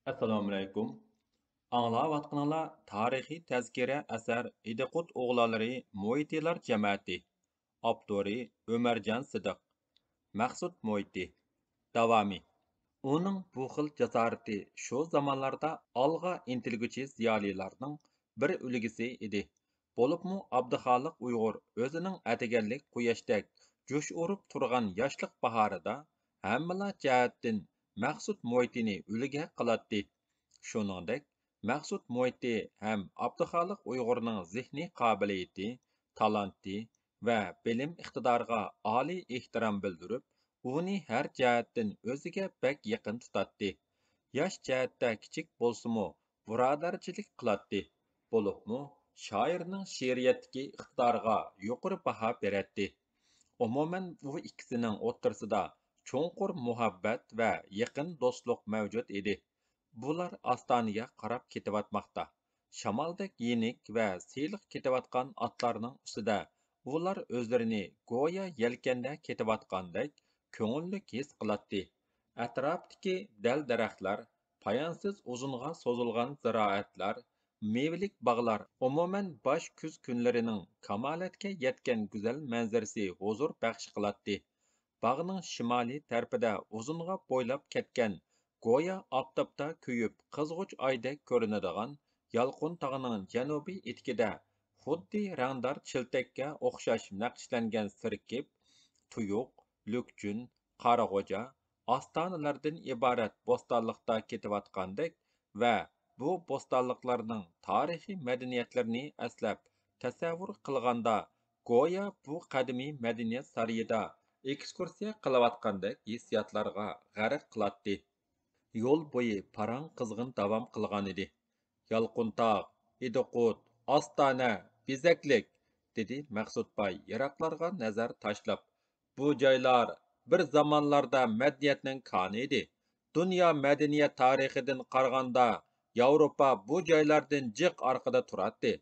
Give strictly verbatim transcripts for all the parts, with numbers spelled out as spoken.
ئەسسالامۇئەلەيكۇم. ئاڭلاۋاتقىنىڭلار تارىخىي تەزكىرە ئەسەر ئىدىقۇت ئوغلانلىرى مۇھىتىلار جەمەتى. ئاپتورى ئۆمەرجان سىدىق. مەخسۇت مۇھىتى. داۋامى. ئۇنىڭ بۇ خىل جاسارىتى شۇ زامانلاردا ئالغا ئىنتىلگۈچى زىيالىيلارنىڭ بىر ئۈلگىسى ئىدى. بولۇپمۇ ئابدۇخالىق ئۇيغۇر ئۆزىنىڭ ئەتىگەنلىك قۇياشتەك جۇش ئۇرۇپ تۇرغان ياشلىق باھارىدا ھەممىلا جەھەتتىن مەخسۇت مۇھىتىنى ئۈلگە قىلاتتى. شۇنىڭدەك، مەخسۇت مۇھىتى ھەم ئابدۇخالىق ئۇيغۇرنىڭ زېھنىي قابىلىيىتى، تالانتى ۋە بىلىم ئىقتىدارىغا ئالىي ئېھتىرام بىلدۈرۈپ، ئۇنى ھەر جەھەتتىن ئۆزىگە بەك يېقىن تۇتاتتى. ياش جەھەتتە كىچىك بولسىمۇ، بۇرادەرچىلىك قىلاتتى. بولۇپمۇ شائىرنىڭ شېئىرىيەتتىكى ئىقتىدارىغا يۇقىرى باھا بېرەتتى. ئومۇمەن، بۇ ئىككىسىنىڭ ئوتتۇرىسىدا چوڭقۇر مۇھەببەت ۋە يېقىن دوستلۇق مەۋجۇت ئىدى. بۇلار ئاستانىگە قاراپ كېتىۋاتماقتا. شامالدەك يېنىك ۋە سىلىق كېتىۋاتقان ئاتلارنىڭ ئۈستىدە ئۇلار ئۆزلىرىنى گويا يەلكەندە كېتىۋاتقاندەك كۆڭۈللۈك ھېس قىلاتتى. ئەتراپتىكى دەل-دەرەخلەر، پايانسىز ئۇزۇنغا سوزۇلغان زىرائەتلەر، مېۋىلىك باغلار، ئومۇمەن، باش كۈز كۈنلىرىنىڭ كامالەتكە يەتكەن گۈزەل مەنزىرىسى ھۇزۇر بەخش قىلاتتى. باغنىڭ شىمالىي تەرىپىدە ئۇزۇنغا بويلاپ كەتكەن، گويا ئاپتاپتا كۆيۈپ قىزغۇچ ئايدەك كۆرۈنىدىغان يالقۇن تاغنىڭ جەنۇبىي ئېتىكىدە خۇددى رەڭدار چىلتەككە ئوخشاش نەقىشلەنگەن سىركىپ، تۇيۇق، لۈكچۈن، قارىغوجا، ئاستانىلەردىن ئىبارەت بوستانلىقتا كېتىۋاتقاندەك ۋە بۇ بوستانلىقلارنىڭ تارىخىي مەدەنىيەتلىرىنى ئەسلەپ تەسەۋۋۇر قىلغاندا، گويا بۇ قەدىمىي مەدەنىيەت سارىيىدا ئېكسكۇرسىيە قىلىۋاتقاندەك ھېسسىياتلارغا غەرق قىلاتتى. يول بويى پاراڭ قىزغىن داۋام قىلغانىدى. يالقۇنتاغ، ئىدىقۇت، ئاستانە، بېزەكلىك، دېدى مەخسۇت باي يىراقلارغا نەزەر تاشلاپ. بۇ جايلار بىر زامانلاردا مەدەنىيەتنىڭ كانى ئىدى. دۇنيا مەدەنىيەت تارىخىدىن قارىغاندا، ياۋروپا بۇ جايلاردىن جىق ئارقىدا تۇراتتى.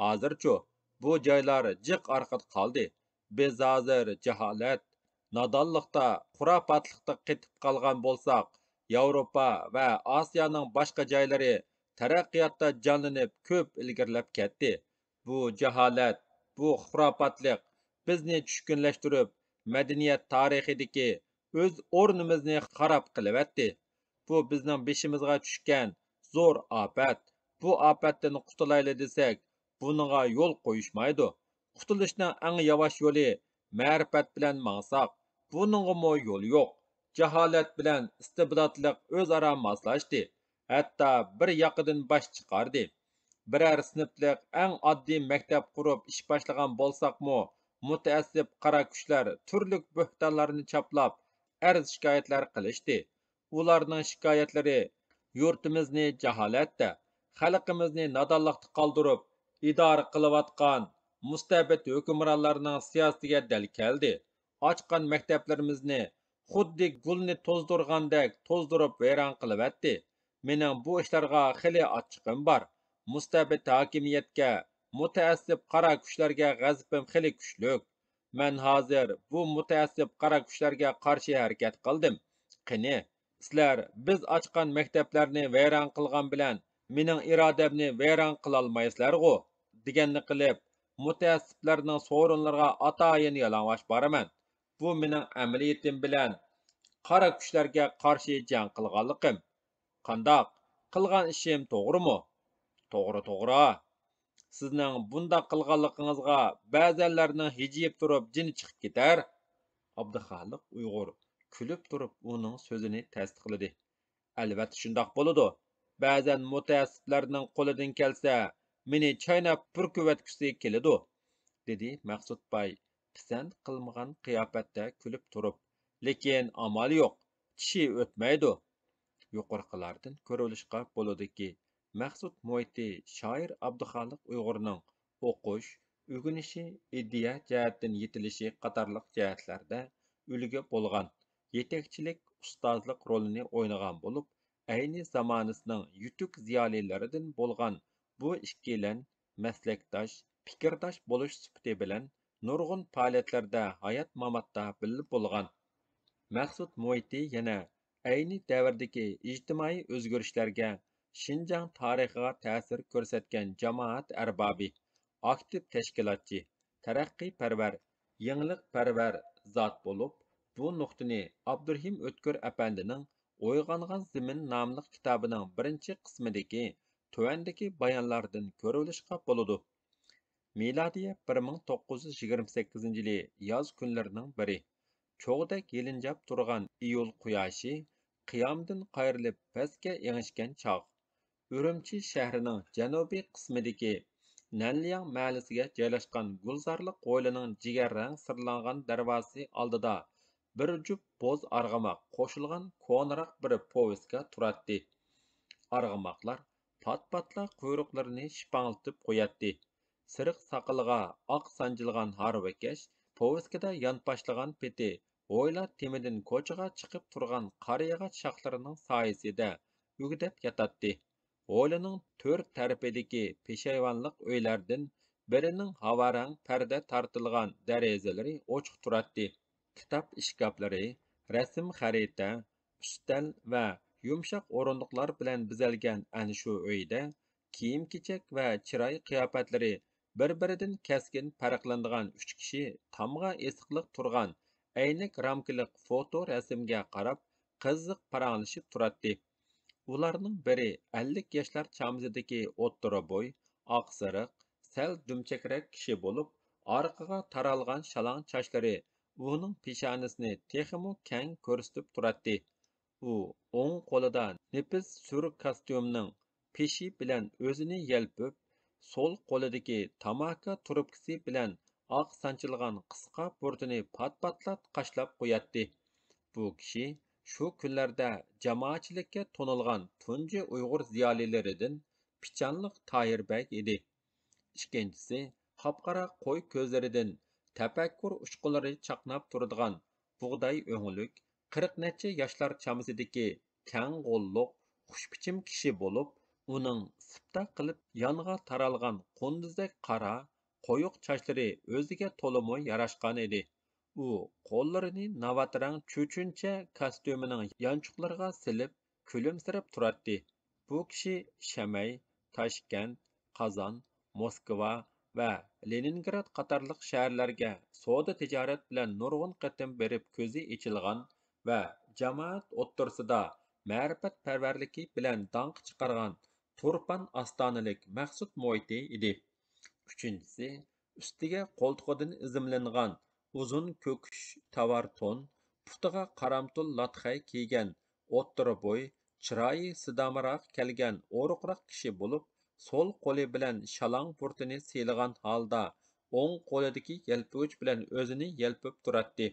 ھازىرچۇ، بۇ جايلار جىق ئارقىدا قالدى. بىز ھازىر جاھالەت، نادانلىقتا، خۇراپاتلىقتا قېتىپ قالغان بولساق، ياۋروپا ۋە ئاسىيانىڭ باشقا جايلىرى تەرەققىياتتا جانلىنىپ، كۆپ ئىلگىرىلەپ كەتتى. بۇ جاھالەت، بۇ خۇراپاتلىق بىزنى چۈشكۈنلەشتۈرۈپ، مەدەنىيەت تارىخىدىكى ئۆز ئورنىمىزنى خاراب قىلىۋەتتى. بۇ بىزنىڭ بېشىمىزغا چۈشكەن زور ئاپەت. بۇ ئاپەتتىن قۇتۇلايلى دېسەك، بۇنىڭغا يول قويۇشمايدۇ. قۇتۇلۇشنىڭ ئەڭ ياۋاش يولى مەرىپەت بىلەن ماڭساق، بۇنىڭغىمۇ يول يوق. جاھالەت بىلەن ئىستىبداتلىق ئۆزئارا ماسلاشتى. ھەتتا بىر ياقىدىن باش چىقاردى. بىرەر سىنىپلىق ئەڭ ئاددىي مەكتەپ قۇرۇپ ئىش باشلىغان بولساقمۇ، مۇتەئەسسىپ قارا كۈچلەر تۈرلۈك بۆھتانلارنى چاپلاپ، ئەرز-شىكايەتلەر قىلىشتى. ئۇلارنىڭ شىكايەتلىرى يۇرتىمىزنى جاھالەتتە، خەلقىمىزنى نادانلىقتا قالدۇرۇپ، ئىدارە قىلىۋاتقان مۇستەبىت ھۆكۈمرانلارنىڭ سىياسىتىگە دەل كەلدى. ئاچقان مەكتەپلىرىمىزنى خۇددى گۈلنى توزدۇرغاندەك توزدۇرۇپ ۋەيران قىلىۋەتتى. مېنىڭ بۇ ئىشلارغا خېلى ئاچچىقىم بار. مۇستەبىت ھاكىمىيەتكە، مۇتەئەسسىپ قارا كۈچلەرگە غەزىپىم خېلى كۈچلۈك. مەن ھازىر بۇ مۇتەئەسسىپ قارا كۈچلەرگە قارشى ھەرىكەت قىلدىم. قېنى، سىلەر بىز ئاچقان مەكتەپلەرنى ۋەيران قىلغان بىلەن مېنىڭ ئىرادەمنى ۋەيران قىلالمايسىلەرغۇ؟ دېگەننى قىلىپ، مۇتەئەسسىپلەرنىڭ سورۇنلىرىغا ئاتايىن يالىڭاچ بارىمەن. بۇ مېنىڭ ئەمەلىيىتىم بىلەن قارا كۈچلەرگە قارشى جەڭ قىلغانلىقىم. قانداق؟ قىلغان ئىشىم توغرىمۇ؟ توغرا، توغرا. سىزنىڭ بۇنداق قىلغانلىقىڭىزغا بەزەنلەرنىڭ ھىجىيىپ تۇرۇپ جېنى چىقىپ كېتەر. ئابدۇخالىق ئۇيغۇر كۈلۈپ تۇرۇپ ئۇنىڭ سۆزىنى تەستىقلىدى. ئەلۋەتتە شۇنداق بولىدۇ. بەزەن مۇتەئەسسىپلەرنىڭ قولىدىن كەلسە، مېنى چايناپ پۈركۈۋەتكۈسى كېلىدۇ، دېدى مەخسۇت باي پىسەنت قىلمىغان قىياپەتتە كۈلۈپ تۇرۇپ. لېكىن ئامال يوق، چىشى ئۆتمەيدۇ. يۇقىرىقىلاردىن كۆرۈۋېلىشقا بولىدۇكى، مەخسۇت مۇھىتى شائىر ئابدۇخالىق ئۇيغۇرنىڭ ئوقۇش، ئۆگىنىشى، ئىدىيە جەھەتتىن يېتىلىشى قاتارلىق جەھەتلەردە ئۈلگە بولغان، يېتەكچىلىك، ئۇستازلىق رولىنى ئوينىغان بولۇپ، ئەينى زامانىسىنىڭ يۈتۈك زىيالىيلىرىدىن بولغان بۇ ئىككىيلەن مەسلەكداش، پىكىرداش بولۇش سۈپىتى بىلەن نۇرغۇن پائالىيەتلەردە ھايات-ماماتتا بىللە بولغان. مەخسۇت مۇھىتى يەنە ئەينى دەۋردىكى ئىجتىمائىي ئۆزگىرىشلەرگە، شىنجاڭ تارىخىغا تەسىر كۆرسەتكەن جامائەت ئەربابى، ئاكتىپ تەشكىلاتچى، تەرەققىيپەرۋەر، يېڭىلىقپەرۋەر زات بولۇپ، بۇ نۇقتىنى ئابدۇرېھىم ئۆتكۈر ئەپەندىنىڭ ئويغانغان زېمىن ناملىق كىتابىنىڭ بىرىنچى قىسمىدىكى تۆۋەندىكى بايانلاردىن كۆرۈۋېلىشقا بولىدۇ. مىلادىيە بىر مىڭ توققۇز يۈز يىگىرمە سەككىزىنچى يىلى ياز كۈنلىرىنىڭ بىرى. چوغدەك يېلىنجاپ تۇرغان ئىيۇل قۇياشى قىيامدىن قايرىلىپ پەسكە ئېڭىشكەن چاغ. ئۈرۈمچى شەھىرىنىڭ جەنۇبىي قىسمىدىكى نەنلياڭ مەھەللىسىگە جايلاشقان گۈلزارلىق ھويلىنىڭ جىگەررەڭ سىرلانغان دەرۋازىسى ئالدىدا بىر جۈپ بوز ئارغىماق قوشۇلغان كونىراق بىر پوۋېسكا تۇراتتى. ئارغىماقلار پات-پاتلا قۇيرۇقلىرىنى شىپاڭلىتىپ قوياتتى. سېرىق ساقىلىغا ئاق سانجىلغان ھارۋىكەش پوۋېسكىدا يانپاشلىغان پېتى ھويلا تېمىدىن كوچىغا چىقىپ تۇرغان قارىياغاچ شاخلىرىنىڭ سايىسىدە ئۈگدەپ ياتاتتى. ھويلىنىڭ تۆر تەرىپىدىكى پېشايۋانلىق ئۆيلەردىن بىرىنىڭ ھاۋارەڭ پەردە تارتىلغان دېرىزىلىرى ئوچۇق تۇراتتى. كىتاب ئىشكاپلىرى، رەسىم خەرىتە، ئۈستەل ۋە يۇمشاق ئورۇندۇقلار بىلەن بېزەلگەن ئەنە شۇ ئۆيدە كىيىم-كېچەك ۋە چىراي قىياپەتلىرى بىر-بىرىدىن كەسكىن پەرقلىنىدىغان ئۈچ كىشى تامغا ئېسىقلىق تۇرغان ئەينەك رامكىلىق فوتو رەسىمگە قاراپ قىزىق پاراڭلىشىپ تۇراتتى. ئۇلارنىڭ بىرى ئەللىك ياشلار چامىسىدىكى ئوتتۇرا بوي، ئاقسېرىق، سەل دۈمچەكرەك كىشى بولۇپ، ئارقىغا تارالغان شالاڭ چاچلىرى ئۇنىڭ پېشانىسىنى تېخىمۇ كەڭ كۆرسىتىپ تۇراتتى. ئۇ ئوڭ قولىدا نېپىز سۈر كاستيۇمنىڭ پېشى بىلەن ئۆزىنى يەلپۈپ، سول قولىدىكى تاماكا تۇرۇپكىسى بىلەن ئاق سانچىلغان قىسقا بۇرۇتىنى پات-پاتلا قاشلاپ قوياتتى. بۇ كىشى شۇ كۈنلەردە جامائەتچىلىككە تونۇلغان تۇنجى ئۇيغۇر زىيالىيلىرىدىن پىچانلىق تاھىر بەگ ئىدى. ئىككىنچىسى، قاپقارا قوي كۆزلىرىدىن تەپەككۇر ئۇچقۇنلىرى چاقناپ تۇرىدىغان بۇغداي ئۆڭلۈك، قىرىق نەچچە ياشلار چامىسىدىكى كەڭ قوللۇق، خۇشبىچىم كىشى بولۇپ، ئۇنىڭ سىپتا قىلىپ يانغا تارالغان قۇندۇزدەك قارا، قويۇق چاچلىرى ئۆزىگە تولىمۇ ياراشقان ئىدى. ئۇ قوللىرىنى ناۋات رەڭ چۈچۈنچە كاستيۇمىنىڭ يانچۇقلىرىغا سېلىپ، كۈلۈمسىرەپ تۇراتتى. بۇ كىشى شەمەي، تاشكەنت، قازان، موسكۋا ۋە لېنىنگراد قاتارلىق شەھەرلەرگە سودا-تىجارەت بىلەن نۇرغۇن قېتىم بېرىپ كۆزى ئېچىلغان ۋە جامائەت ئوتتۇرىسىدا مەرىپەتپەرۋەرلىكى بىلەن داڭقى چىقارغان تۇرپان ئاستانىلىك مەخسۇت مويتى ئىدى. ئۈچىنچىسى، ئۈستىگە قولتۇقىدىن ئىزىملانغان ئۇزۇن كۆكۈش تاۋار تون، پۇتىغا قارامتۇل لاتخەي كىيگەن ئوتتۇرا بوي، چىرايى سىدامىراق كەلگەن ئورۇقراق كىشى بولۇپ، سول قولى بىلەن شالاڭ بۇرۇتىنى سىيلىغان ھالدا، ئوڭ قولىدىكى يەلپۈگۈچ بىلەن ئۆزىنى يەلپۈپ تۇراتتى.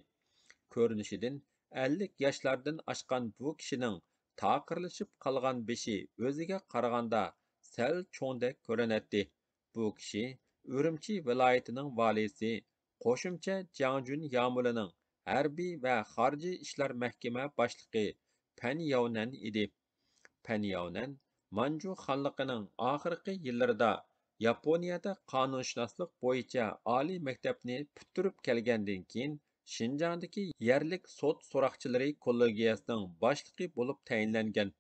كۆرۈنۈشىدىن ئەللىك ياشلاردىن ئاشقان بۇ كىشىنىڭ تاقىرلىشىپ قالغان بېشى ئۆزىگە قارىغاندا سەل چوڭدەك كۆرۈنەتتى. بۇ كىشى ئۈرۈمچى ۋىلايىتىنىڭ ۋالىسى، قوشۇمچە جياڭجۈن يامۇلىنىڭ ھەربىي ۋە خارىجىي ئىشلار مەھكىمە باشلىقى پەن ياۋنەن ئىدى. پەن ياۋنەن مانجۇ خانلىقىنىڭ ئاخىرقى يىللىرىدا ياپونىيەدە قانۇنشۇناسلىق بويىچە ئالىي مەكتەپنى پۈتتۈرۈپ كەلگەندىن كېيىن، شىنجاڭدىكى يەرلىك سوت سوراقچىلىرى كوللېگىيەسىنىڭ باشلىقى بولۇپ تەيىنلەنگەن.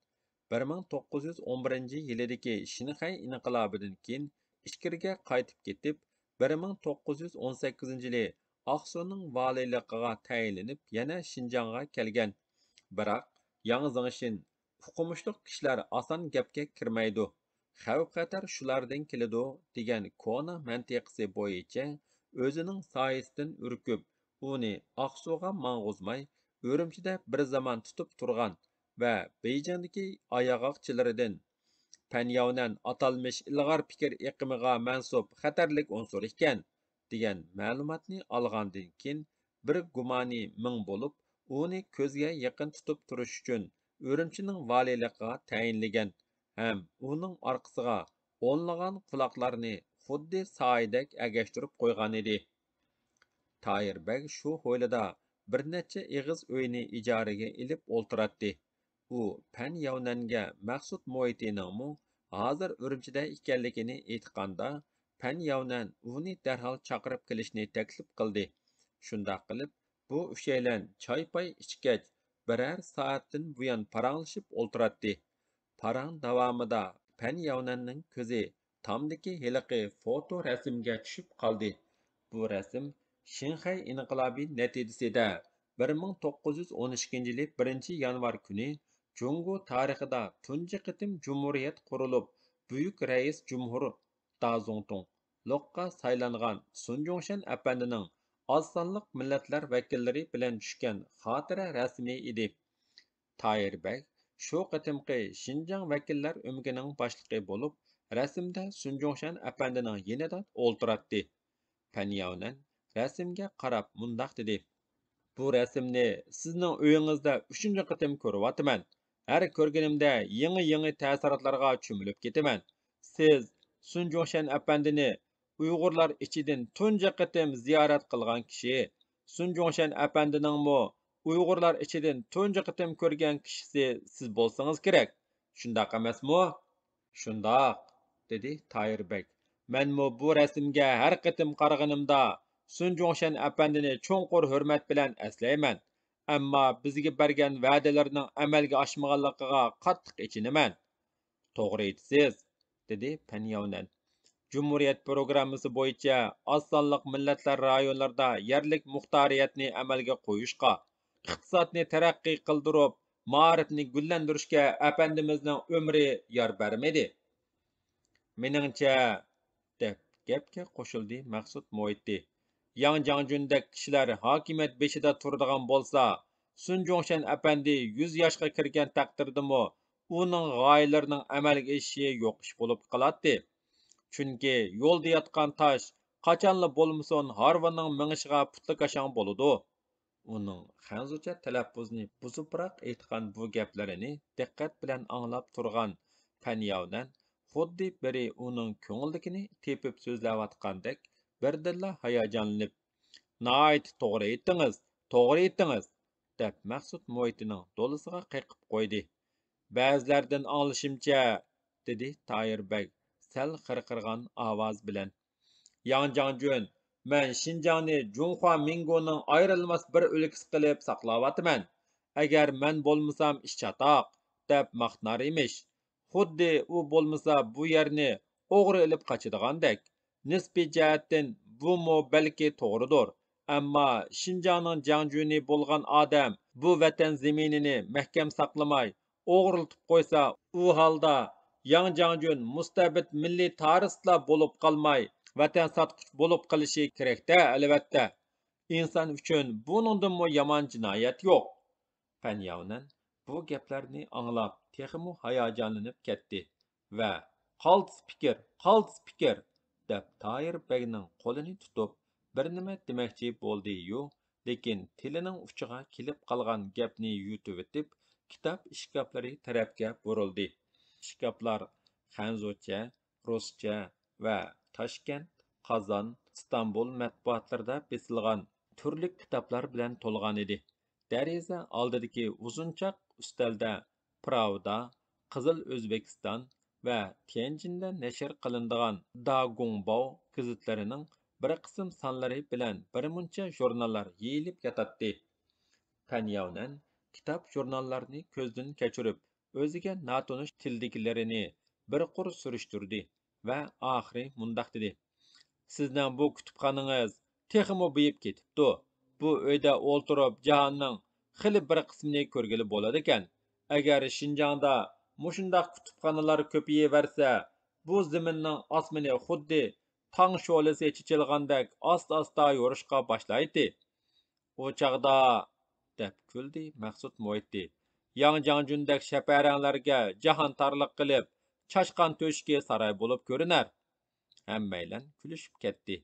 بىر مىڭ توققۇز يۈز ئون بىرىنچى يىلىدىكى شىنخەي ئىنقىلابىدىن كېيىن ئىچكىرىگە قايتىپ كېتىپ، بىر مىڭ توققۇز يۈز ئون سەككىزىنچى يىلى ئاقسۇنىڭ ۋالىيلىقىغا تەيىنلىنىپ، يەنە شىنجاڭغا كەلگەن. بىراق، ياڭ زېڭشىن، ئوقۇمۇشلۇق كىشىلەر ئاسان گەپكە كىرمەيدۇ، خەۋپ-خەتەر شۇلاردىن كېلىدۇ، دېگەن كونا مەنتىقىسى بويىچە ئۆزىنىڭ سايىسىدىن ئۈركۈپ، ئۇنى ئاقسۇغا ماڭغۇزماي، ئۈرۈمچىدە بىر زامان تۇتۇپ تۇرغان ۋە بېيجىڭدىكى ئاياغاقچىلىرىدىن پەن ياۋنەن ئاتالمىش ئىلغار پىكىر ئېقىمىغا مەنسۇپ خەتەرلىك ئۇنسۇر ئىكەن، دېگەن مەلۇماتنى ئالغاندىن كېيىن، بىر گۇمانى مىڭ بولۇپ، ئۇنى كۆزگە يېقىن تۇتۇپ تۇرۇش ئۈچۈن ئۈرۈمچىنىڭ ۋالىيلىقىغا تەيىنلىگەن ھەم ئۇنىڭ ئارقىسىغا ئونلىغان قۇلاقلارنى خۇددى سايىدەك ئەگەشتۈرۈپ قويغانىدى. تاھىر بەگ شۇ ھويلىدا بىر نەچچە ئېغىز ئۆينى ئىجارىگە ئېلىپ ئولتۇراتتى. ئۇ پەن ياۋنەنگە مەخسۇت مويتىنىڭمۇ ھازىر ئۈرۈمچىدە ئىكەنلىكىنى ئېيتقاندا، پەن ياۋنەن ئۇنى دەرھال چاقىرىپ كېلىشنى تەكلىپ قىلدى. شۇنداق قىلىپ، بۇ ئۈچەيلەن چاي-پاي ئىچكەچ، بىرەر سائەتتىن بۇيان پاراڭلىشىپ ئولتۇراتتى. پاراڭ داۋامىدا پەن ياۋنەننىڭ كۆزى تامدىكى ھېلىقى فوتو رەسىمگە چۈشۈپ قالدى. بۇ رەسىم شىنخەي ئىنقىلابى نەتىجىسىدە بىر مىڭ توققۇز يۈز ئون ئىككىنچى يىلى بىرىنچى يانۋار كۈنى جۇڭگو تارىخىدا تۇنجى قېتىم جۇمھۇرىيەت قۇرۇلۇپ، بۈيۈك رەئىس جۇمھۇر دازۇڭتۇڭ لوققا سايلانغان سۇن جۇڭشەن ئەپەندىنىڭ ئاز سانلىق مىللەتلەر ۋەكىللىرى بىلەن چۈشكەن خاتىرە رەسىمى ئىدى. تايىر بەگ شۇ قېتىمقى شىنجاڭ ۋەكىللەر ئۆمىكىنىڭ باشلىقى بولۇپ، رەسىمدە سۇن جۇڭشەن ئەپەندىنىڭ يېنىدا ئولتۇراتتى. پەن ياۋنەن رەسىمگە قاراپ مۇنداق دېدى: بۇ رەسىمنى سىزنىڭ ئۆيىڭىزدە ئۈچىنچى قېتىم كۆرۈۋاتىمەن. ھەر كۆرگىنىمدە يېڭى-يېڭى تەسىراتلارغا چۆمۈلۈپ كېتىمەن. سىز سۇن جۇڭشەن ئەپەندىنى ئۇيغۇرلار ئىچىدىن تۇنجى قېتىم زىيارەت قىلغان كىشى، سۇن جۇڭشەن ئەپەندىنىڭمۇ ئۇيغۇرلار ئىچىدىن تۇنجى قېتىم كۆرگەن كىشىسى سىز بولسىڭىز كېرەك. شۇنداق ئەمەسمۇ؟ شۇنداق، دېدى تايىر بەگ. مەنمۇ بۇ رەسىمگە ھەر قېتىم قارىغىنىمدا سۇن جۇڭشەن ئەپەندىنى چوڭقۇر ھۆرمەت بىلەن ئەسلەيمەن. ئەمما بىزگە بەرگەن ۋەدىلىرىنىڭ ئەمەلگە ئاشمىغانلىقىغا قاتتىق ئېچىنىمەن. توغرا ئېيتىسىز، دېدى پەن ياۋنەن. جۇمھۇرىيەت پروگراممىسى بويىچە ئاز سانلىق مىللەتلەر رايونلىرىدا يەرلىك مۇختارىيەتنى ئەمەلگە قويۇشقا، ئىقتىسادنى تەرەققىي قىلدۇرۇپ، مائارىپنى گۈللەندۈرۈشكە ئەپەندىمىزنىڭ ئۆمرى يار بەرمىدى. مېنىڭچە، دەپ گەپكە قوشۇلدى مەخسۇت مۇھىتى. ياڭ جاڭجۈندەك كىشىلەر ھاكىمىيەت بېشىدا تۇرىدىغان بولسا، سۇن جۇڭشەن ئەپەندى يۈز ياشقا كىرگەن تەقدىردىمۇ ئۇنىڭ غايىلىرىنىڭ ئەمەلگە ئېشىشى يوق ئىش بولۇپ قالاتتى. چۈنكى يولدا ياتقان تاش قاچانلا بولمىسۇن ھارۋىنىڭ مېڭىشىغا پۇتلىكاشاڭ بولىدۇ. ئۇنىڭ خەنزۇچە تەلەپپۇزنى بۇزۇپراق ئېيتقان بۇ گەپلىرىنى دىققەت بىلەن ئاڭلاپ تۇرغان پەن ياۋنەن خۇددى بىرى ئۇنىڭ كۆڭلىدىكىنى تېپىپ سۆزلەۋاتقاندەك بىردىنلا ھاياجانلىنىپ، ناھايىتى توغرا ئېيتتىڭىز، توغرا ئېيتتىڭىز، دەپ مەخسۇت مۇھىتىنىڭ دولىسىغا قېقىپ قويدى. بەزىلەردىن ئاڭلىشىمچە، دېدى تايىر بەگ سەل قىرقىرىغان ئاۋاز بىلەن. ياڭ جاڭجۈن، مەن شىنجاڭنى جۇڭخۇا مىڭگونىڭ ئايرىلماس بىر ئۆلكىسى قىلىپ ساقلاۋاتىمەن. ئەگەر مەن بولمىسام ئىش چاتاق، دەپ ماختىنار ئىمىش. خۇددى ئۇ بولمىسا بۇ يەرنى ئوغرى ئېلىپ قاچىدىغاندەك. نىسپىي جەھەتتىن بۇمۇ بەلكى توغرىدۇر. ئەمما شىنجاڭنىڭ جاڭجۈنى بولغان ئادەم بۇ ۋەتەن زېمىنىنى مەھكەم ساقلىماي، ئوغرىلىتىپ قويسا، ئۇ ھالدا ياڭ جاڭجۈن مۇستەبىت مىللىي تېررورىستلا بولۇپ قالماي، ۋەتەن ساتقۇچ بولۇپ قېلىشى كېرەك-دە، ئەلۋەتتە. ئىنسان ئۈچۈن بۇنىڭدىنمۇ يامان جىنايەت يوق. پەن ياۋنەن بۇ گەپلەرنى ئاڭلاپ، تېخىمۇ ھاياجانلىنىپ كەتتى ۋە، قالتىس پىكىر، قالتىس پىكىر! دەپ، تايىر بەگنىڭ قولىنى تۇتۇپ، بىر نېمە دېمەكچى بولدى-يۇ، لېكىن تىلىنىڭ ئۇچىغا كېلىپ قالغان گەپنى يۇتۇۋېتىپ، كىتاب ئىشكاپلىرى تەرەپكە بۇرۇلدى. ئىشكاپلار خەنزۇچە، رۇسچە ۋە تاشكەنت، قازان، ئىستانبۇل مەتبۇئاتلىرىدا بېسىلغان تۈرلۈك كىتابلار بىلەن تولغان ئىدى. دېرىزە ئالدىدىكى ئۇزۇنچاق ئۈستەلدە پراۋدا، قىزىل ئۆزبېكىستان ۋە تيەنجىندە نەشر قىلىنىدىغان داگۇڭباۋ گېزىتلىرىنىڭ بىر قىسىم سانلىرى بىلەن بىر مۇنچە ژۇرناللار يېيىلىپ ياتاتتى. پەن ياۋنەن كىتاب ژۇرناللارنى كۆزدىن كەچۈرۈپ، ئۆزىگە ناتونۇش تىلدىكىلىرىنى بىر قۇر سۈرۈشتۈردى ۋە ئاخىرى مۇنداق دېدى: سىزنىڭ بۇ كۇتۇپخانىڭىز تېخىمۇ بېيىپ كېتىپتۇ. بۇ ئۆيدە ئولتۇرۇپ جاھاننىڭ خېلى بىر قىسمىنى كۆرگىلى بولىدىكەن. ئەگەر شىنجاڭدا مۇشۇنداق كۇتۇپخانىلار كۆپىيىۋەرسە، بۇ زېمىننىڭ ئاسمىنى خۇددى تاڭ شولىسى چېچىلغاندەك ئاستا-ئاستا يورۇشقا باشلايتتى. ئۇ چاغدا، دەپ كۈلدى مەخسۇت مۇھىتى، ياڭ جاڭجۈندەك شەپەرەڭلەرگە جاھان تارلىق قىلىپ، چاشقان تۆشۈكى ساراي بولۇپ كۆرۈنەر. ھەممەيلەن كۈلۈشۈپ كەتتى.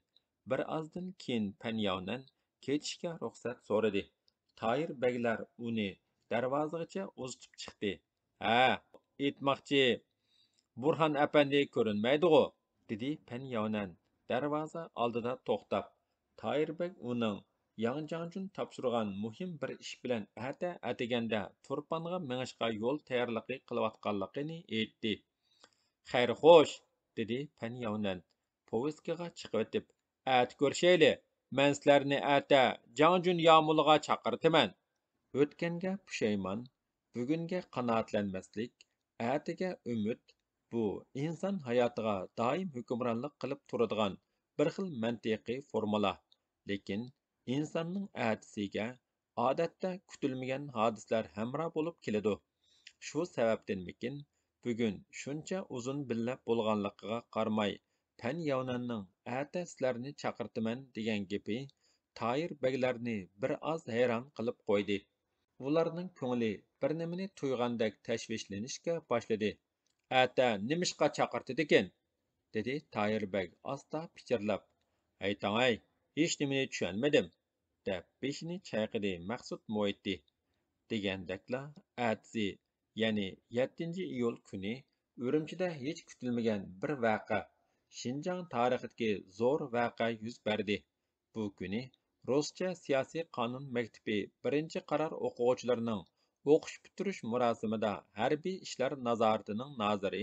بىر ئازدىن كېيىن پەن ياۋنەن كېتىشكە رۇخسەت سورىدى. تايىر بەگلەر ئۇنى دەرۋازىغىچە ئۇزىتىپ چىقتى. ھە، ئېيتماقچى، بۇرھان ئەپەندى كۆرۈنمەيدىغۇ؟ دېدى پەن ياۋنەن دەرۋازا ئالدىدا توختاپ. تايىر بەگ ئۇنىڭ ياڭ جاڭجۈن تاپشۇرغان مۇھىم بىر ئىش بىلەن ئەتە ئەتىگەندە تۇرپانغا مېڭىشقا يول تەييارلىقى قىلىۋاتقانلىقىنى ئېيتتى. خەير خوش، دېدى پەن ياۋنەن پوۋىسكىغا چىقىۋېتىپ. ئەتە كۆرۈشەيلى، مەن سىلەرنى ئەتە جاڭجۈن يامۇلىغا چاقىرتىمەن. ئۆتكەنگە پۇشايمان، بۈگۈنگە قانائەتلەنمەسلىك، ئەتىگە ئۈمىد، بۇ ئىنسان ھاياتىغا دائىم ھۆكۈمرانلىق قىلىپ تۇرىدىغان بىر خىل مەنتىقىي فورمۇلا. لېكىن ئىنساننىڭ ئەتىسىگە ئادەتتە كۈتۈلمىگەن ھادىسىلەر ھەمراھ بولۇپ كېلىدۇ. شۇ سەۋەبتىنمىكىن، بۈگۈن شۇنچە ئۇزۇن بىللە بولغانلىقىغا قارىماي، پەن ياۋنەننىڭ «ئەتە سىلەرنى چاقىرتىمەن» دېگەن گېپى تايىر بەگلەرنى بىر ئاز ھەيران قىلىپ قويدى. ئۇلارنىڭ كۆڭلى بىر نېمىنى تۇيغاندەك تەشۋىشلىنىشكە باشلىدى. «ئەتە نېمىشقا چاقىرتىدىكىن؟» دېدى تايىر بەگ ئاستا پىچىرلاپ. «ھەي تاڭاي، ھېچنېمىنى چۈشەنمىدىم» دەپ بېشىنى چايقىدى مەخسۇت مۇھىتى. دېگەندەكلا، ئەتىسى، يەنى يەتتىنچى ئىيۇل كۈنى ئۈرۈمچىدە ھېچ كۈتۈلمىگەن بىر ۋەقە، شىنجاڭ تارىخىدىكى زور ۋەقە يۈز بەردى. بۇ كۈنى رۇسچە سىياسىي قانۇن مەكتىپى بىرىنچى قارار ئوقۇغۇچىلىرىنىڭ ئوقۇش پۈتتۈرۈش مۇراسىمىدا ھەربىي ئىشلار نازارىتىنىڭ نازىرى،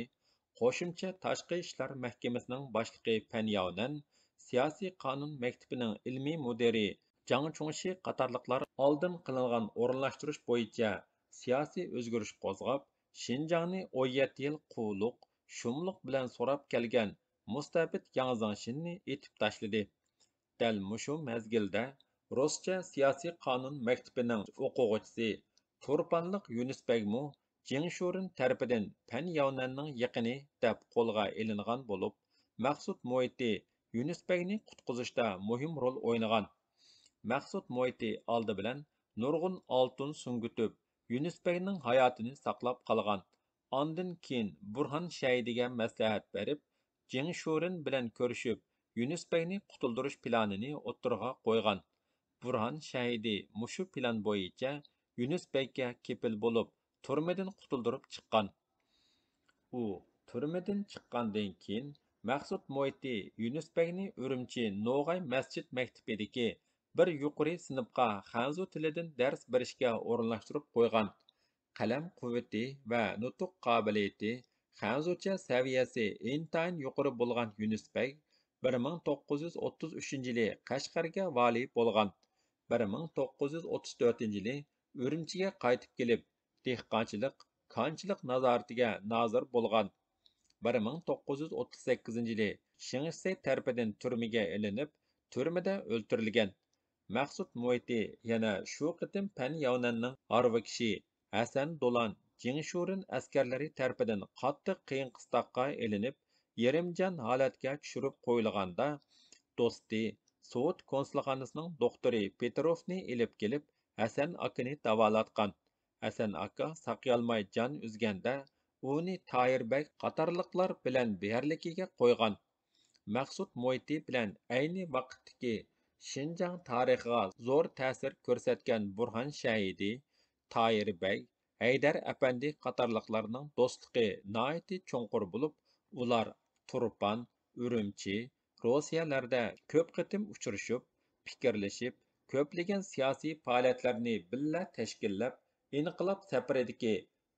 قوشۇمچە تاشقى ئىشلار مەھكىمىسىنىڭ باشلىقى پەن ياۋنەن، سىياسىي قانۇن مەكتىپىنىڭ ئىلمىي مۇدىرى جاڭ چۇڭشى قاتارلىقلار ئالدىن قىلىنغان ئورۇنلاشتۇرۇش بويىچە سىياسىي ئۆزگىرىش قوزغاپ، شىنجاڭنى ئون يەتتە يىل قۇۋلۇق، شۇملۇق بىلەن سوراپ كەلگەن مۇستەبىت ياڭ زېڭشىننى ئېتىپ تاشلىدى. دەل مۇشۇ مەزگىلدە رۇسچە سىياسىي قانۇن مەكتىپىنىڭ ئوقۇغۇچىسى تۇرپانلىق يۈنۈس بەگمۇ جېڭ شۇرېن تەرىپىدىن پەن ياۋنەننىڭ يېقىنى دەپ قولغا ئېلىنغان بولۇپ، مەخسۇت مۇھىتى يۈنۈس بەگنى قۇتقۇزۇشتا مۇھىم رول ئوينىغان. مەخسۇت مۇھىتى ئالدى بىلەن نۇرغۇن ئالتۇن سۇڭگۇتۇپ، يۈنۈس بەگنىڭ ھاياتىنى ساقلاپ قالغان. ئاندىن كېيىن بۇرھان شەھىدىگە مەسلىھەت بېرىپ، جېڭ شۇرېن بىلەن كۆرۈشۈپ، يۈنۈس بەگنى قۇتۇلدۇرۇش پىلانىنى ئوتتۇرىغا قويغان. بۇرھان شەھىدى مۇشۇ پىلان بويىچە يۈنۈس بەگكە كېپىل بولۇپ، تۈرمىدىن قۇتۇلدۇرۇپ چىققان. ئۇ تۈرمىدىن چىققاندىن كېيىن، مەخسۇت مۇھىتى يۈنۈس بەگنى ئۈرۈمچى نوغاي مەسچىت مەكتىپىدىكى بىر يۇقىرى سىنىپقا خەنزۇ تىلىدىن دەرس بېرىشكە ئورۇنلاشتۇرۇپ قويغان. قەلەم قۇۋۋىتى ۋە نۇتۇق قابىلىيىتى خەنزۇچە سەۋىيەسى ئىنتايىن يۇقىرى بولغان يۈنۈس بەگ بىر مىڭ توققۇز يۈز ئوتتۇز ئۈچىنچى يىلى قەشقەرگە ۋالىي بولغان. بىر مىڭ توققۇز يۈز ئوتتۇز تۆتىنچى يىلى ئۈرۈمچىگە قايتىپ كېلىپ، دېھقانچىلىق، كانچىلىق نازارىتىگە نازىر بولغان. بىر مىڭ توققۇز يۈز ئوتتۇز سەككىزىنچى يىلى شېڭ شىسەي تەرىپىدىن تۈرمىگە ئېلىنىپ، تۈرمىدە ئۆلتۈرۈلگەن. مەخسۇت مۇھىتى يەنە شۇ قېتىم پەن ياۋنەننىڭ ھارۋىكىشى ھەسەن دولان جېڭ شۇرېن ئەسكەرلىرى تەرىپىدىن قاتتىق قىيىن قىستاققا ئېلىنىپ، يېرىم جان ھالەتكە چۈشۈرۈپ قويۇلغاندا، دوستى، سوۋېت كونسۇلخانىسىنىڭ دوختۇرى پېتروفنى ئېلىپ كېلىپ، ھەسەن ئاكىنى داۋالاتقان. ھەسەن ئاكا ساقىيالماي جان ئۈزگەندە، ئۇنى تاھىر بەگ قاتارلىقلار بىلەن بىھەرلىكىگە قويغان. مەخسۇت مۇھىتى بىلەن ئەينى ۋاقىتتىكى شىنجاڭ تارىخىغا زور تەسىر كۆرسەتكەن بۇرھان شەھىدى، تاھىر بەگ، ھەيدەر ئەپەندى قاتارلىقلارنىڭ دوستلۇقى ناھايىتى چوڭقۇر بولۇپ، ئۇلار تۇرپان، ئۈرۈمچى، روسىيەلەردە كۆپ قېتىم ئۇچرىشىپ، پىكىرلىشىپ، كۆپلىگەن سىياسىي پائالىيەتلەرنى بىللە تەشكىللەپ، ئىنقىلاب سەپىرىدىكى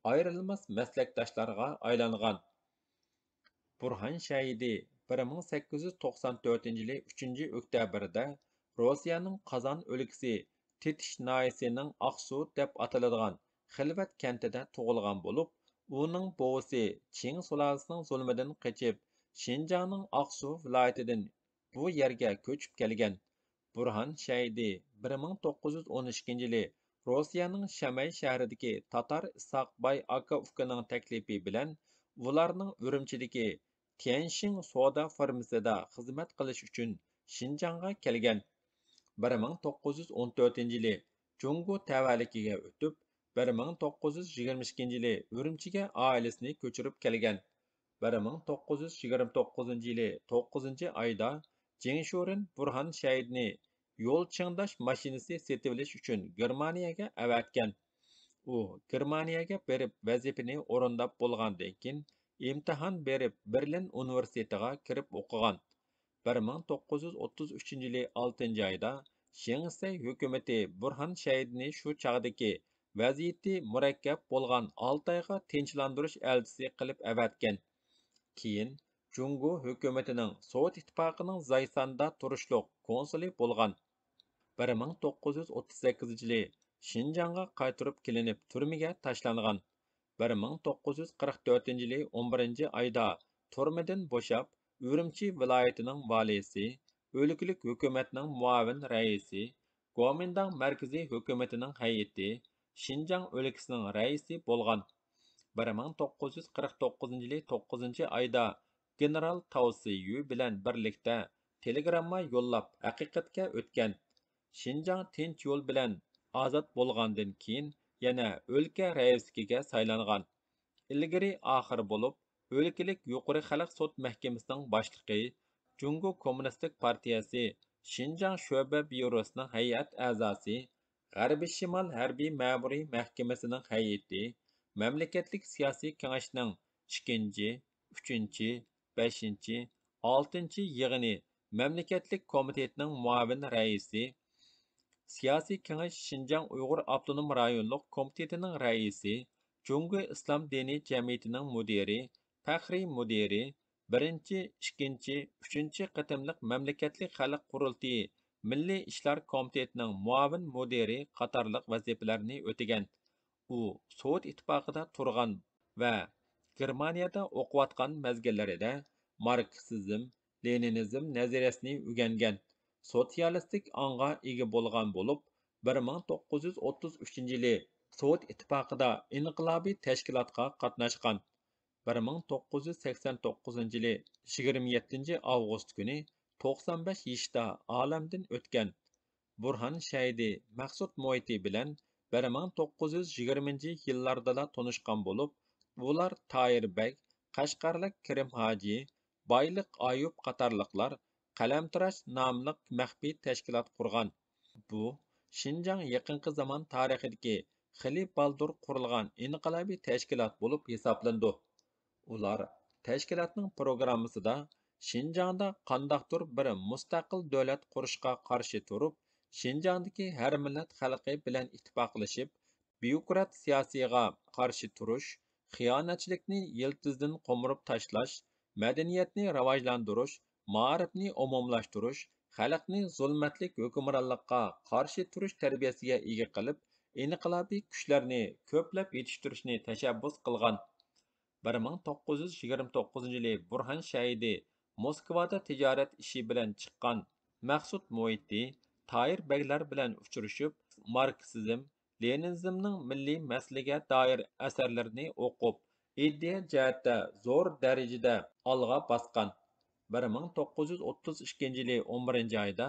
ئايرىلماس مەسلەكداشلارغا ئايلانغان. بۇرھان شەھىدى بىر مىڭ سەككىز يۈز توقسان تۆتىنچى يىلى ئۈچىنچى ئۆكتەبىردە روسىيەنىڭ قازان ئۆلكىسى تېتىش ناھىيەسىنىڭ ئاقسۇ دەپ ئاتىلىدىغان خىلۋەت كەنتىدە تۇغۇلغان بولۇپ، ئۇنىڭ بوۋىسى چىڭ سۇلالىسىنىڭ زۇلمىدىن قېچىپ، شىنجاڭنىڭ ئاقسۇ ۋىلايىتىدىن بۇ يەرگە كۆچۈپ كەلگەن. بۇرھان شەھىدى بىر مىڭ توققۇز يۈز ئون ئىككىنچى يىلى روسىيەنىڭ شەمەي شەھىرىدىكى تاتار ئىسھاق باي ئاكا-ئۇكىنىڭ تەكلىپى بىلەن ئۇلارنىڭ ئۈرۈمچىدىكى تيەنشىڭ سودا فىرمىسىدا خىزمەت قىلىش ئۈچۈن شىنجاڭغا كەلگەن. بىر مىڭ توققۇز يۈز ئون تۆتىنچى يىلى جۇڭگو تەۋەلىكىگە ئۆتۈپ، بىر مىڭ توققۇز يۈز يىگىرمە ئىككىنچى يىلى ئۈرۈمچىگە ئائىلىسىنى كۆچۈرۈپ كەلگەن. بىر مىڭ توققۇز يۈز يىگىرمە توققۇزىنچى يىلى توققۇزىنچى ئايدا جېڭ شۇرېن بۇرھان شەھىدنى يول چېڭداش ماشىنىسى سېتىۋېلىش ئۈچۈن گېرمانىيەگە ئەۋەتكەن. ئۇ گېرمانىيەگە بېرىپ ۋەزىپىنى ئورۇنداپ بولغاندىن كېيىن، ئىمتىھان بېرىپ بېرلىن ئۇنىۋېرسىتېتىغا كىرىپ ئوقۇغان. بىر مىڭ توققۇز يۈز ئوتتۇز ئۈچىنچى يىلى ئالتىنچى ئايدا شېڭ شىسەي ھۆكۈمىتى بۇرھان شەھىدنى شۇ چاغدىكى ۋەزىيىتى مۇرەككەپ بولغان ئالتايغا تىنچلاندۇرۇش ئەلچىسى قىلىپ ئەۋەتكەن. كېيىن جۇڭگو ھۆكۈمىتىنىڭ سوۋېت ئىتتىپاقىنىڭ زايساندا تۇرۇشلۇق كونسۇلى بولغان. بىر مىڭ توققۇز يۈز ئوتتۇز سەككىزىنچى يىلى شىنجاڭغا قايتۇرۇپ كېلىنىپ تۈرمىگە تاشلانغان. بىر مىڭ توققۇز يۈز قىرىق تۆتىنچى يىلى ئون بىرىنچى ئايدا تۈرمىدىن بوشاپ، ئۈرۈمچى ۋىلايىتىنىڭ ۋالىسى، ئۆلكىلىك ھۆكۈمەتنىڭ مۇئاۋىن رەئىسى، گومىنداڭ مەركىزىي ھۆكۈمىتىنىڭ ھەيئىتى، شىنجاڭ ئۆلكىسىنىڭ رەئىسى بولغان. بىر مىڭ توققۇز يۈز قىرىق توققۇزىنچى يىلى توققۇزىنچى ئايدا گېنېرال تاۋ سىيۈ بىلەن بىرلىكتە تېلېگرامما يوللاپ ھەقىقەتكە ئۆتكەن. شىنجاڭ تىنچ يول بىلەن ئازاد بولغاندىن كېيىن، يەنە ئۆلكە رەئىسلىكىگە سايلانغان. ئىلگىرى ئاخىر بولۇپ، ئۆلكىلىك يۇقىرى خەلق سوت مەھكىمىسىنىڭ باشلىقى، جۇڭگو كوممۇنىستىك پارتىيەسى شىنجاڭ شۆبە بيۇروسىنىڭ ھەيئەت ئەزاسى، غەربىي شىمال ھەربىي مەمۇرىي مەھكىمىسىنىڭ ھەيئىتى، مەملىكەتلىك سىياسىي كېڭەشنىڭ ئىككىنچى، ئۈچىنچى، بەشىنچى، ئالتىنچى يىغىنى مەملىكەتلىك كومىتېتىنىڭ مۇئاۋىن رەئىسى، سىياسىي كېڭەش شىنجاڭ ئۇيغۇر ئاپتونوم رايونلۇق كومىتېتىنىڭ رەئىسى، جۇڭگو ئىسلام دىنىي جەمئىيىتىنىڭ مۇدىرى، پەخرىي مۇدىرى، بىرىنچى، ئىككىنچى، ئۈچىنچى قېتىملىق مەملىكەتلىك خەلق قۇرۇلتىيى مىللىي ئىشلار كومىتېتىنىڭ مۇئاۋىن مۇدىرى قاتارلىق ۋەزىپىلەرنى ئۆتىگەن. ئۇ سوۋېت ئىتتىپاقىدا تۇرغان ۋە گېرمانىيەدە ئوقۇۋاتقان مەزگىللىرىدە ماركسىزم، لېنىنىزم نەزەرىيەسىنى ئۆگەنگەن، سوتسىيالىستىك ئاڭغا ئىگە بولغان بولۇپ، بىر مىڭ توققۇز يۈز ئوتتۇز ئۈچىنچى يىلى سوۋېت ئىتتىپاقىدا ئىنقىلابىي تەشكىلاتقا قاتناشقان. بىر مىڭ توققۇز يۈز سەكسەن توققۇزىنچى يىلى يىگىرمە يەتتىنچى ئاۋغۇست كۈنى توقسان بەش يېشىدا ئالەمدىن ئۆتكەن. بۇرھان شەھىدى مەخسۇت مۇھىتى بىلەن بىر مىڭ توققۇز يۈز يىگىرمىنچى يىللاردىلا تونۇشقان بولۇپ، ئۇلار تاھىر بەگ، قەشقەرلىك كېرىم ھاجى، بايلىق ئايۇپ قاتارلىقلار قەلەمتىراش ناملىق مەخپىي تەشكىلات قۇرغان. بۇ شىنجاڭ يېقىنقى زامان تارىخىدىكى خېلى بالدۇر قۇرۇلغان ئىنقىلابىي تەشكىلات بولۇپ ھېسابلىنىدۇ. ئۇلار تەشكىلاتنىڭ پروگراممىسىدا شىنجاڭدا قانداقتۇر بىر مۇستەقىل دۆلەت قۇرۇشقا قارشى تۇرۇپ، شىنجاڭدىكى ھەر مىللەت خەلقى بىلەن ئىتتىپاقلىشىپ، بيۇروكرات سىياسىيغا قارشى تۇرۇش، خىيانەتچىلىكنى يىلتىزىدىن قومۇرۇپ تاشلاش، مەدەنىيەتنى راۋاجلاندۇرۇش، مائارىپنى ئومۇملاشتۇرۇش، خەلقنى زۇلمەتلىك ھۆكۈمرانلىققا قارشى تۇرۇش تەربىيەسىگە ئىگە قىلىپ، ئىنقىلابىي كۈچلەرنى كۆپلەپ يېتىشتۈرۈشنى تەشەببۇس قىلغان. بىر مىڭ توققۇز يۈز يىگىرمە توققۇزىنچى يىلى بۇرھان شەھىدى موسكۋادا تىجارەت ئىشى بىلەن چىققان مەخسۇت مۇھىتى تاھىر بەگلەر بىلەن ئۇچرىشىپ، ماركسىزم، لېنىنىزمنىڭ مىللىي مەسىلىگە دائىر ئەسەرلىرىنى ئوقۇپ، ئىدىيە جەھەتتە زور دەرىجىدە ئالغا باسقان. بىر مىڭ توققۇز يۈز ئوتتۇز ئىككىنچى يىلى ئون بىرىنچى ئايدا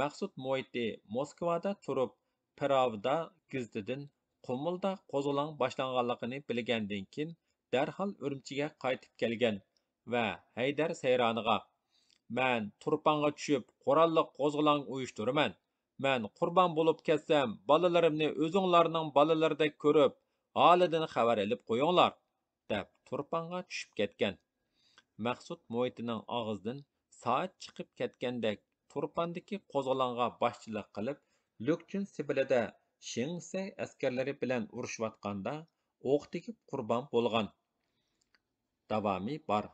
مەخسۇت مۇھىتى موسكۋادا تۇرۇپ، پىراۋدا گېزىتىدىن قۇمۇلدا قوزغىلاڭ باشلانغانلىقىنى بىلگەندىن كېيىن، دەرھال ئۈرۈمچىگە قايتىپ كەلگەن ۋە ھەيدەر سەيرانىغا، «مەن تۇرپانغا چۈشۈپ، قوراللىق قوزغىلاڭ ئۇيۇشتۇرىمەن. مەن قۇربان بولۇپ كەتسەم، بالىلىرىمنى ئۆزۈڭلارنىڭ بالىلىرىدەك كۆرۈپ، ھالىدىن خەۋەر ئېلىپ قويۇڭلار» دەپ، تۇرپانغا چۈشۈپ كەتكەن. مەخسۇت مۇھىتىنىڭ ئاغزىدىن سائەت چىقىپ كەتكەندەك، تۇرپاندىكى قوزغىلاڭغا باشچىلىق قىلىپ، لۈكچۈن سېپىلىدە شېڭسەي ئەسكەرلىرى بىلەن ئۇرۇشۇۋاتقاندا ئوق تېگىپ قۇربان بولغان. داۋامى بار.